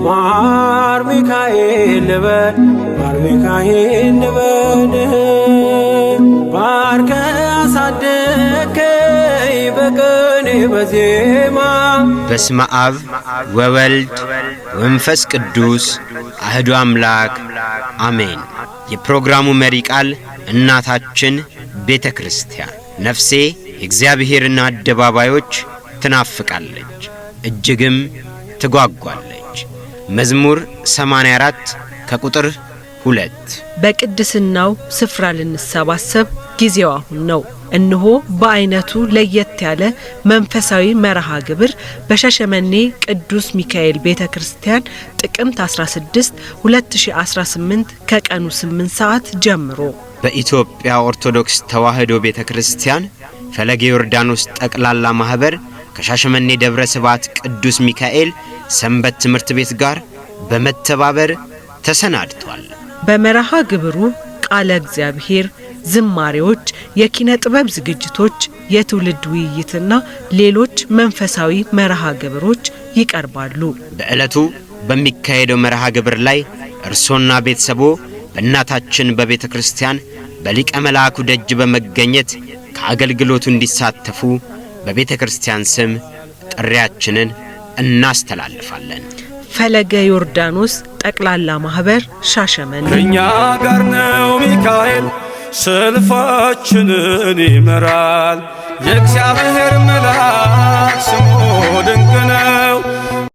ማር ሚካኤል ልበል፣ ማር ሚካኤል ልበል። ባርከ አሳደግከኝ በቅኔ በዜማ። በስመ አብ ወወልድ ወመንፈስ ቅዱስ አህዱ አምላክ አሜን። የፕሮግራሙ መሪ ቃል እናታችን ቤተ ክርስቲያን። ነፍሴ የእግዚአብሔርን አደባባዮች ትናፍቃለች፣ እጅግም ትጓጓለች። መዝሙር 84 ከቁጥር 2። በቅድስናው ስፍራ ልንሰባሰብ ጊዜው አሁን ነው። እነሆ በአይነቱ ለየት ያለ መንፈሳዊ መርሃ ግብር በሻሸመኔ ቅዱስ ሚካኤል ቤተ ክርስቲያን ጥቅምት 16 2018 ከቀኑ 8 ሰዓት ጀምሮ። በኢትዮጵያ ኦርቶዶክስ ተዋሕዶ ቤተ ክርስቲያን ፈለገ ዮርዳኖስ ጠቅላላ ማኅበር ከሻሸመኔ ደብረ ስብሐት ቅዱስ ሚካኤል ሰንበት ትምህርት ቤት ጋር በመተባበር ተሰናድቷል። በመርሃ ግብሩ ቃለ እግዚአብሔር፣ ዝማሬዎች፣ የኪነ ጥበብ ዝግጅቶች፣ የትውልድ ውይይትና ሌሎች መንፈሳዊ መርሃ ግብሮች ይቀርባሉ። በዕለቱ በሚካሄደው መርሃ ግብር ላይ እርሶና ቤተሰቦ በእናታችን በቤተ ክርስቲያን በሊቀ መልአኩ ደጅ በመገኘት ከአገልግሎቱ እንዲሳተፉ በቤተ ክርስቲያን ስም ጥሪያችንን እናስተላልፋለን። ፈለገ ዮርዳኖስ ጠቅላላ ማህበር ሻሸመኔ። ከእኛ ጋር ነው ሚካኤል፣ ሰልፋችንን ይመራል። የእግዚአብሔር መልአክ ስሙ ድንቅ ነው።